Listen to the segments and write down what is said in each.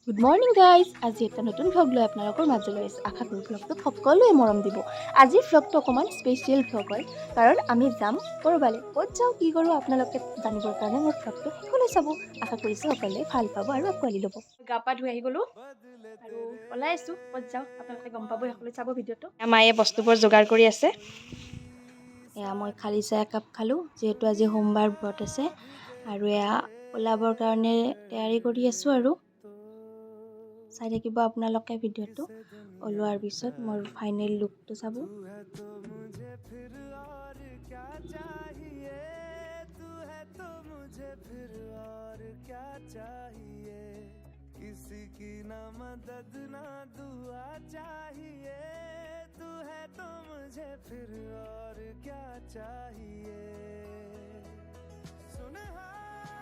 Good morning guys, আজি এটা নতুন ভ্লগ লৈ আপোনালোকৰ মাজলৈ আহিছোঁ। আশা কৰোঁ ভ্লগটোক সকলোৱে মৰম দিব। আজিৰ ভ্লগটো অকণমান স্পেচিয়েল ভ্লগ হয়, কাৰণ আমি যাম ক'ৰবালৈ। ক'ত যাওঁ, কি কৰোঁ, আপোনালোকে জানিবৰ কাৰণে মোৰ ভ্লগটো শেষলৈ চাব। আশা কৰিছোঁ সকলোৱে ভাল পাব আৰু আঁকোৱালি ল'ব। গা পা ধুই আহি গ'লোঁ আৰু ওলাই আছোঁ। ক'ত যাওঁ আপোনালোকে গম পাব, সকলোৱে চাব ভিডিঅ'টো। মায়ে বস্তুবোৰ যোগাৰ কৰি আছে। এয়া মই খালী চাহ একাপ খালোঁ, যিহেতু আজি সোমবাৰ, ব্ৰত আছে। আৰু এয়া ওলাবৰ কাৰণে তৈয়াৰী কৰি আছোঁ আৰু চাই থাকিব আপোনালোকে ভিডিঅ'টো। ওলোৱাৰ পিছত মোৰ ফাইনেল লুকটো চাব। चाहिए तू है तो मुझे फिर और क्या चाहिए? किसी की ना मदद ना दुआ चाहिए, तू है तो मुझे फिर और क्या चाहिए? सुन।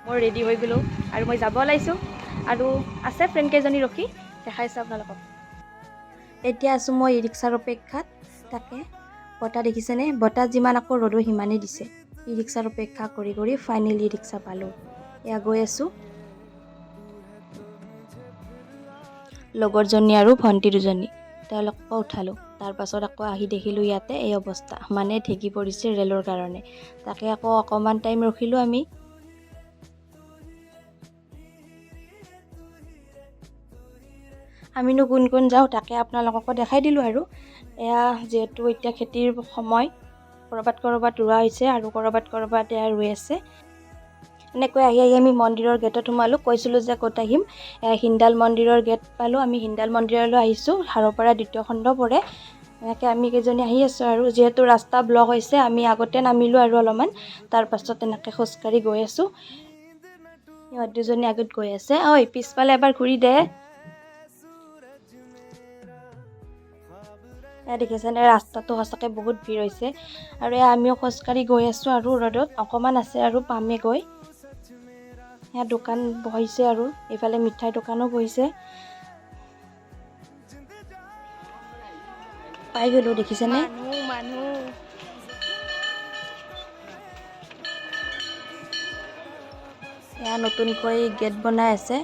মই ৰেডি হৈ গ'লোঁ আৰু মই যাব ওলাইছোঁ আৰু আছে ফ্ৰেণ্ড কেইজনী ৰখি, দেখাইছোঁ আপোনালোকক। এতিয়া আছোঁ মই ই ৰিক্সাৰ অপেক্ষাত। তাকে বতাহ দেখিছেনে? বতাহ যিমান, আকৌ ৰ'দো সিমানেই দিছে। ই ৰিক্সাৰ অপেক্ষা কৰি কৰি ফাইনেলি ই ৰিক্সা পালোঁ। এয়া গৈ আছোঁ, লগৰজনী আৰু ভণ্টি দুজনী, তেওঁলোককো উঠালোঁ। তাৰপাছত আকৌ আহি দেখিলোঁ ইয়াতে এই অৱস্থা, মানে ঢেঁকী পৰিছে ৰেলৰ কাৰণে। তাকে আকৌ অকণমান টাইম ৰখিলোঁ আমি। আমিনো কোন কোন যাওঁ, তাকে আপোনালোককো দেখাই দিলোঁ। আৰু এয়া যিহেতু এতিয়া খেতিৰ সময়, ক'ৰবাত ক'ৰবাত ৰোৱা হৈছে আৰু ক'ৰবাত ক'ৰবাত এয়া ৰুই আছে। এনেকৈ আহি আহি আমি মন্দিৰৰ গেটত সোমালোঁ। কৈছিলোঁ যে ক'ত আহিম। এয়া হিন্দাল মন্দিৰৰ গেট পালোঁ আমি। হিন্দাল মন্দিৰলৈ আহিছোঁ। হাৰ'পাৰা দ্বিতীয় খণ্ড পৰে। এনেকৈ আমি কেইজনী আহি আছোঁ আৰু যিহেতু ৰাস্তা ব্লক হৈছে, আমি আগতে নামিলোঁ আৰু অলপমান তাৰপাছত এনেকৈ খোজকাঢ়ি গৈ আছোঁ। সিহঁত দুজনী আগত গৈ আছে। ঐ, পিছফালে এবাৰ ঘূৰি দে। এয়া দেখিছেনে, ৰাস্তাটো সঁচাকৈ বহুত ভিৰ হৈছে। আৰু এয়া আমিও খোজকাঢ়ি গৈ আছোঁ আৰু ৰ'দত অকণমান আছে আৰু পামেই গৈ। এয়া দোকান বহিছে আৰু এইফালে মিঠাই দোকানো বহিছে। পাই গ'লোঁ, দেখিছেনে? মানুহ মানুহ। এয়া নতুনকৈ গেট বনাই আছে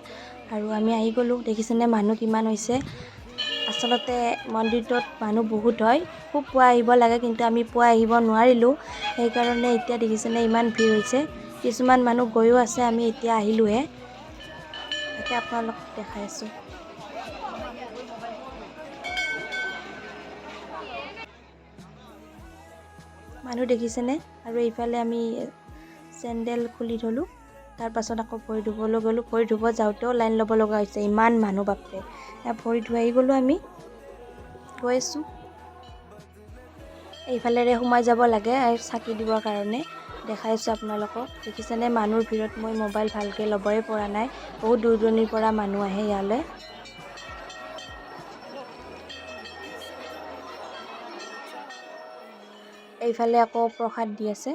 আৰু আমি আহি গ'লোঁ। দেখিছেনে মানুহ কিমান হৈছে? আচলতে মন্দিৰটোত মানুহ বহুত হয়, খুব পুৱা আহিব লাগে, কিন্তু আমি পুৱা আহিব নোৱাৰিলোঁ। সেইকাৰণে এতিয়া দেখিছেনে ইমান ভিৰ হৈছে। কিছুমান মানুহ গৈও আছে, আমি এতিয়া আহিলোঁহে। তাকে আপোনালোকক দেখাই আছোঁ। মানুহ দেখিছেনে? আৰু এইফালে আমি চেণ্ডেল খুলি থ'লোঁ। তাৰপাছত আকৌ ভৰি ধুবলৈ গ'লোঁ। ভৰি ধুব যাওঁতেও লাইন ল'ব লগা হৈছে, ইমান মানুহ বাপৰে। এয়া ভৰি ধুই আহি গ'লোঁ, আমি গৈ আছোঁ। এইফালেৰে সোমাই যাব লাগে আৰু চাকি দিবৰ কাৰণে। দেখাই আছোঁ আপোনালোকক, দেখিছেনে? মানুহৰ ভিৰত মই মোবাইল ভালকৈ ল'বই পৰা নাই। বহুত দূৰ দূৰণিৰ পৰা মানুহ আহে ইয়ালৈ। এইফালে আকৌ প্ৰসাদ দি আছে।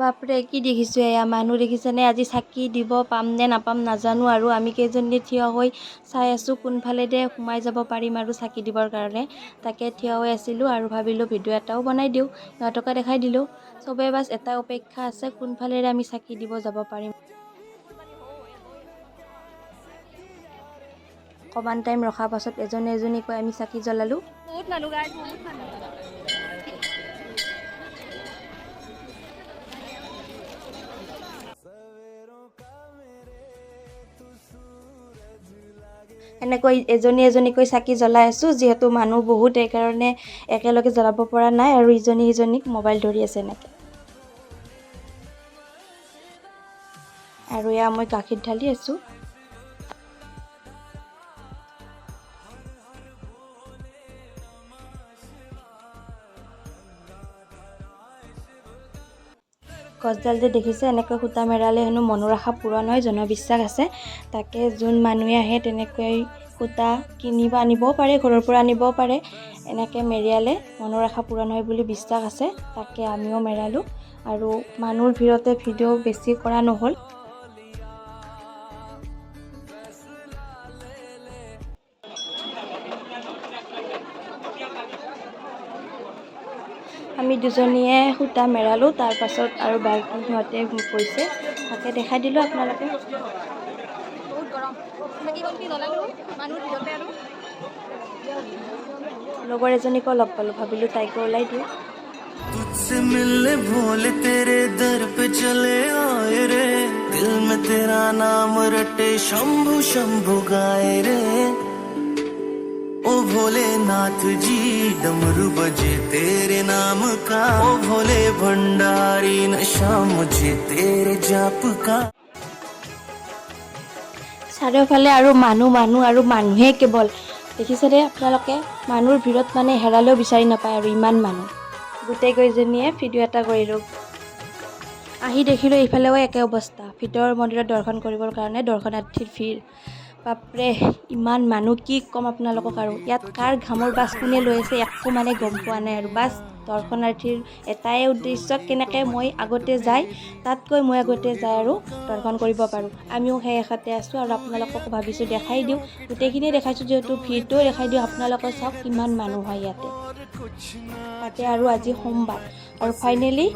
বাপৰে, কি দেখিছোঁ! এয়া মানুহ দেখিছেনে? আজি চাকি দিব পাম নে নাপাম নাজানো। আৰু আমি কেইজনী থিয় হৈ চাই আছোঁ, কোনফালেদি সোমাই যাব পাৰিম আৰু চাকি দিবৰ কাৰণে। তাকে থিয় হৈ আছিলোঁ আৰু ভাবিলোঁ ভিডিঅ' এটাও বনাই দিওঁ, সিহঁতকো দেখাই দিলোঁ। চবেই বাছ এটা অপেক্ষা আছে, কোনফালেৰে আমি চাকি দিব যাব পাৰিম। অকণমান টাইম ৰখাৰ পাছত এজনী এজনীকৈ আমি চাকি জ্বলালোঁ। বহুত মানুহ গাইজ, বহুত মানুহ। এনেকৈ এজনী এজনীকৈ চাকি জ্বলাই আছোঁ। যিহেতু মানুহ বহুত, সেইকাৰণে একেলগে জ্বলাব পৰা নাই আৰু ইজনী সিজনীক মোবাইল ধৰি আছে এনেকৈ। আৰু এয়া মই গাখীৰ ঢালি আছোঁ। গছডাল যে দেখিছে, এনেকৈ সূতা মেৰালে হেনো মনৰ আশা পূৰণ হয়, জনবিশ্বাস আছে। তাকে যোন মানুহে আহে, তেনেকৈ সূতা কিনিব আনিবও পাৰে, ঘৰৰ পৰা আনিবও পাৰে, এনেকৈ মেৰিয়ালে মনৰ আশা পূৰণ হয় বুলি বিশ্বাস আছে। তাকে আমিও মেৰালোঁ আৰু মানুহৰ ভিৰতে ভিডিঅ' বেছি কৰা নহ'ল। আমি দুজনীয়ে সূতা মেৰালোঁ, তাৰপাছত আৰু বাকী সিহঁতে কৈছে, তাকে দেখাই দিলোঁ আপোনালোকে। বহুত গৰম, বাকী বন্তি জ্বলালোঁ মানুহৰ ভিতৰতে আৰু। লগৰ এজনীকো লগ পালোঁ, ভাবিলোঁ তাইকো ওলাই দিওঁ। तुझसे मिलने भोले तेरे दर पे चले आए रे, दिल में तेरा नाम रटे, शंभु शंभु गाए रे। ओ भोलेनाथ जी, डमरू बजे तेरे नाम का, ओ भोले भंडारी, नशा मुझे तेरे जाप का। চাৰিওফালে আৰু মানুহ, মানুহ আৰু মানুহে কেৱল। দেখিছেনে আপোনালোকে? মানুহৰ ভিৰত মানে হেৰালেও বিচাৰি নাপায় আৰু, ইমান মানুহ। গোটেই কেইজনীয়ে ভিডিঅ' এটা কৰিলোঁ। আহি দেখিলোঁ এইফালেও একে অৱস্থা। ভিতৰৰ মন্দিৰত দৰ্শন কৰিবৰ কাৰণে দৰ্শনাৰ্থীৰ ভিৰ। বাপৰে, ইমান মানুহ, কি ক'ম আপোনালোকক আৰু। ইয়াত কাৰ ঘামৰ বাছ কোনে লৈ আছে একো মানে গম পোৱা নাই আৰু। বাছ দৰ্শনাৰ্থীৰ এটাই উদ্দেশ্য, কেনেকৈ মই আগতে যাই, তাতকৈ মই আগতে যাই আৰু দৰ্শন কৰিব পাৰোঁ। আমিও সেই আশাতে আছোঁ আৰু আপোনালোককো ভাবিছোঁ দেখাই দিওঁ। গোটেইখিনিয়ে দেখাইছোঁ যিহেতু ভিৰটোও দেখাই দিওঁ আপোনালোকে। চাওক কিমান মানুহ হয় ইয়াতে তাতে। আৰু আজি সোমবাৰ। আৰু ফাইনেলি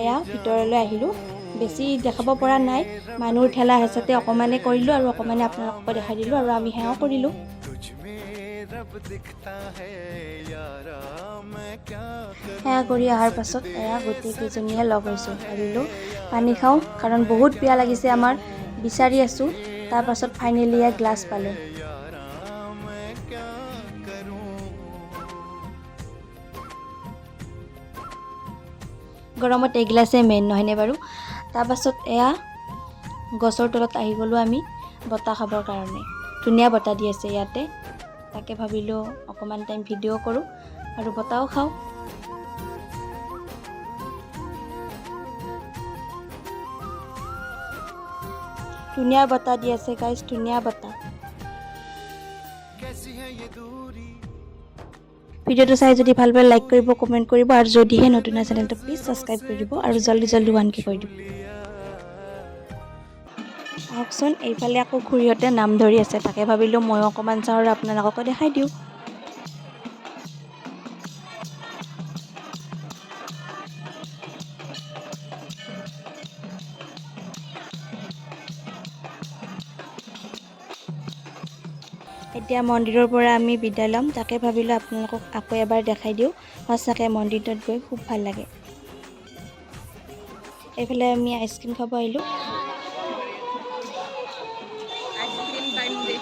এয়া ভিতৰলৈ আহিলোঁ। বেছি দেখাব পৰা নাই, মানুহৰ ঠেলা হেঁচাতে অকণমানে কৰিলোঁ আৰু অকণমানে আপোনালোককো দেখাই দিলোঁ আৰু আমি সেৱাও কৰিলোঁ। तुझ में रब दिखता है यारा, मैं क्या সেৱা কৰি অহাৰ পাছত এয়া গোটেইকেইজনীয়ে লগ হৈছোঁ। ভাবিলোঁ পানী খাওঁ, কাৰণ বহুত পিয়াহ লাগিছে আমাৰ। বিচাৰি আছোঁ, তাৰপাছত ফাইনেলি এয়া গ্লাছ পালোঁ। यारा, मैं क्या करूं? গৰমত এইগিলাচেই মেইন, নহয়নে বাৰু? তাৰপাছত এয়া গছৰ তলত আহি গ'লোঁ আমি বতাহ খাবৰ কাৰণে। ধুনীয়া বতাহ দি আছে ইয়াতে। তাকে ভাবিলোঁ অকণমান টাইম ভিডিঅ' কৰোঁ আৰু বতাহো খাওঁ। ধুনীয়া বতাহ দি আছে গাইজ, ধুনীয়া বতাহ। कैसी है ये दूरी? ভিডিঅ'টো চাই যদি ভাল পায়, লাইক কৰিব, কমেণ্ট কৰিব আৰু যদিহে নতুন হয় চেনেলটো প্লিজ ছাবস্ক্ৰাইব কৰি দিব আৰু জল্দি জল্দি 1K কৰি দিব। আহকচোন, এইফালে আকৌ খুৰীহঁতে নাম ধৰি আছে। তাকে ভাবিলোঁ ময়ো অকণমান চাওঁ আৰু আপোনালোককো দেখাই দিওঁ। এতিয়া মন্দিৰৰ পৰা আমি বিদায় ল'ম। তাকে ভাবিলোঁ আপোনালোকক আকৌ এবাৰ দেখাই দিওঁ। সঁচাকৈ মন্দিৰটোত গৈ খুব ভাল লাগে। এইফালে আমি আইচক্ৰীম খাব আহিলোঁ। আইচক্ৰীম টাইম দে,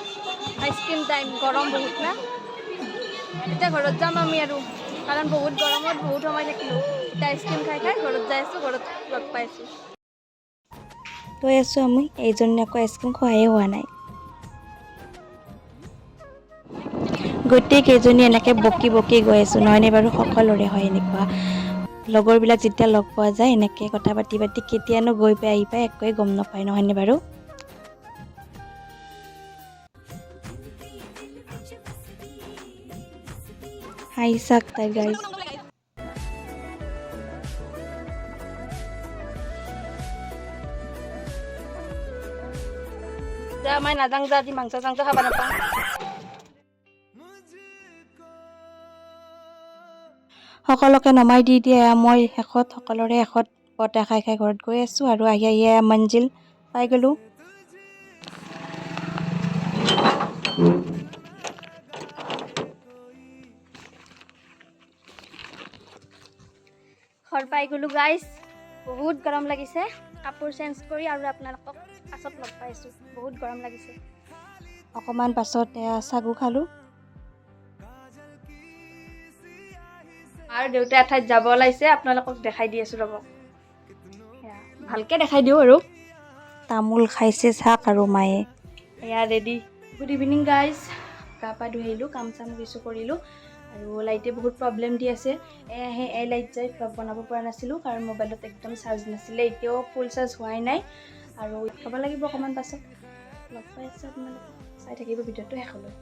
আইচক্ৰীম টাইম। গৰম বহুত না। এতিয়া ঘৰত যাম আমি আৰু, কাৰণ বহুত গৰমত বহুত সময় থাকিলোঁ। এতিয়া আইচক্ৰীম খাই খাই ঘৰত যাই আছোঁ। ঘৰত লগ পাইছোঁ। গৈ আছোঁ আমি। এইজনী আকৌ আইচক্ৰীম খোৱাই হোৱা নাই। গোটেই কেইজনী এনেকৈ বকি বকি গৈ আছোঁ, নহয়নে বাৰু? সকলোৰে হয় এনেকুৱা। লগৰবিলাক যেতিয়া লগ পোৱা যায়, এনেকৈ কথা পাতি পাতি কেতিয়ানো গৈ পাই, আহি পাই একোৱে গম নাপায়, নহয়নে বাৰু? হাঁহি চাওক তাই গাইজ। যা, মই নাযাং যা, আজি মাংস চাংস খাব নাপাওঁ। সকলোকে নমাই দি দিয়ে মই শেষত, সকলোৰে শেষত বতাহ খাই খাই ঘৰত গৈ আছোঁ আৰু আহি আহি এয়া মঞ্জিল পাই গ'লোঁ। ঘৰ পাই গ'লোঁ গাইজ। বহুত গৰম লাগিছে। কাপোৰ চেঞ্জ কৰি আৰু আপোনালোকক পাছত লগ পাইছোঁ। বহুত গৰম লাগিছে। অকণমান পাছত এয়া চাগু খালোঁ। আৰু দেউতা এঠাইত যাব ওলাইছে, আপোনালোকক দেখাই দি আছোঁ ৰ'ব। এয়া, ভালকৈ দেখাই দিওঁ আৰু। তামোল খাইছে চাওক আৰু মায়ে। এয়া ৰেডি। Good evening guys. গা পা ধুই আহিলোঁ, কাম চাম কিছু কৰিলোঁ আৰু লাইটে বহুত প্ৰব্লেম দি আছে। এই আহে, এই লাইট যায়। ভ্লগ বনাব পৰা নাছিলোঁ, কাৰণ মোবাইলত একদম চাৰ্জ নাছিলে। এতিয়াও ফুল চাৰ্জ হোৱাই নাই আৰু খাব লাগিব অকণমান পাছত। লগ পাই আছোঁ আপোনালোকক। চাই থাকিব ভিডিঅ'টো শেষলৈ।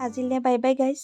আজিলৈ বাই বাই গাইজ।